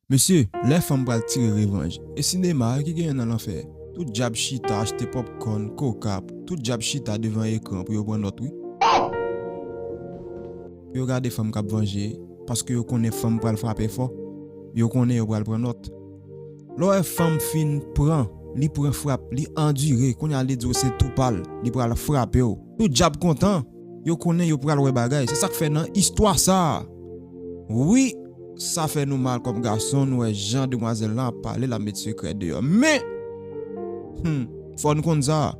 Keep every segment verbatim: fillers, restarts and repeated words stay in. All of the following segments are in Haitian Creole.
Mesye, lè fanm pral tire revanj, e sinema a ki genyen nan lanfè. Tout djab chita achte popcorn, koka, tout djab chita devan ekran pou yo pran nòt, wi. Pou yo gade fanm k ap vanje, paske yo konnen fanm pral frape fò. Yo konnen yo pral pran nòt. Lè w wè fanm fin pran, li pran frap, li andire, kounye a li di w se tou pa l, li pral frape w. Tout djab kontan, yo konnen yo pral wè bagay. Se sa k fè nan istwa sa a, wi, sa fè nou mal kòm gason, nou wè jan demwazèl lan ap pale, l ap met sekrè deyò. Men, hmm, fò n konn sa.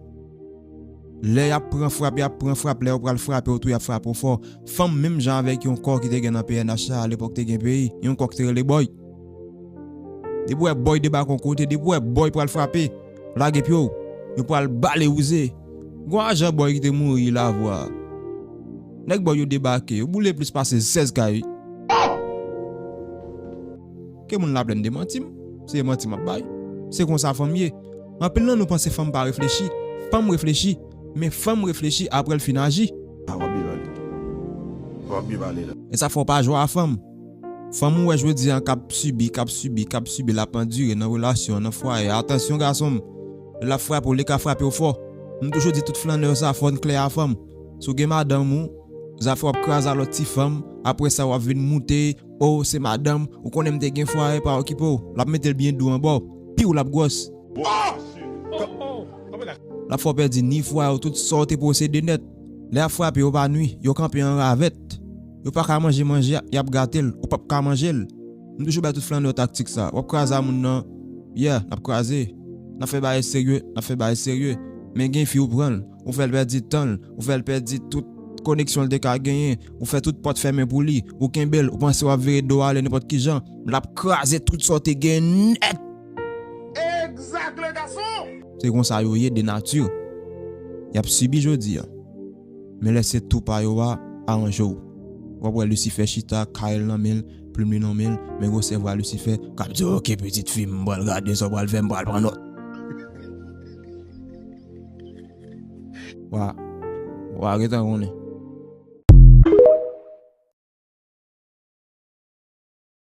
Lè y ap pran frap, y ap pran frap, lè yo pral frape w tou, y ap frape w fò. Fanm menm jan avèk yon kò ki te gen nan P N H la, alepòk te gen peyi, yon kò ki te rele Bòy. Depi w wè Bòy debake yon kote, depi w wè Bòy pral frape, lage pye w. Yo pral bale wouze. Gon ajan Bòy ki te mouri Lavwa. Nèg Bòy yo debake, yo boule plis pase sèz kay. Ke moun Laplèn demanti m, se manti m ap bay. Se konsa fanm ye. Anpil nan nou panse fanm pa reflechi. Fanm reflechi, men fanm reflechi apre l fin aji. A, w ap byen pale. W ap byen pale la. E sa fè w pa jwe a fanm. Fanm ou wè jodi an k ap sibi, k ap sibi, k ap sibi, l ap andire nan relasyon, nan fwaye. Atansyon gason m, lè l ap frape w, li ka frape w fò. M toujou di tout flannè sa, fò n klè a fanm. Si w gen madanm ou, zafè w ap kraze a lòt ti fanm, apre sa w ap vin moute, o, se madanm, ou konnen m te gen fwaye, pa okipe w. L ap mete l byen dou anba w, piw l ap gwòs. L ap fè w pèdi ni fwaye w, tout sa w te posede nèt. Lè y ap frape, yo pa nwi, yo kanpe an ravèt. Yo pa ka manje manje a, y ap gate l, ou p ap ka manje l. M toujou bay tout flannè yo taktik sa. W ap kraze a moun nan, yeah, n ap kraze. N ap fè bagay serye, n ap fè bagay serye. Men gen fi ou pran l, ou fè l pèdi tan l, ou fè l pèdi tout koneksyon l te ka genyen, ou fè tout pòt fèmen pou li, ou kenbe l, ou panse w ap vire do w ale nenpòt ki jan, l ap kraze tout sa w te gen nèt. Exactly, gason! Se konsa yo ye de nati. Y ap sibi jodi a. Men lè se tou pa yo a, aranje w. W ap wè Lisifè chita, kay l nan men l, plim li nan men l, men gwo sèvo a Lisifè k ap di, "Oke, pitit fi m, m pral gade sa w pral fè, m pral pran nòt." Wa, wa, gentan konnen.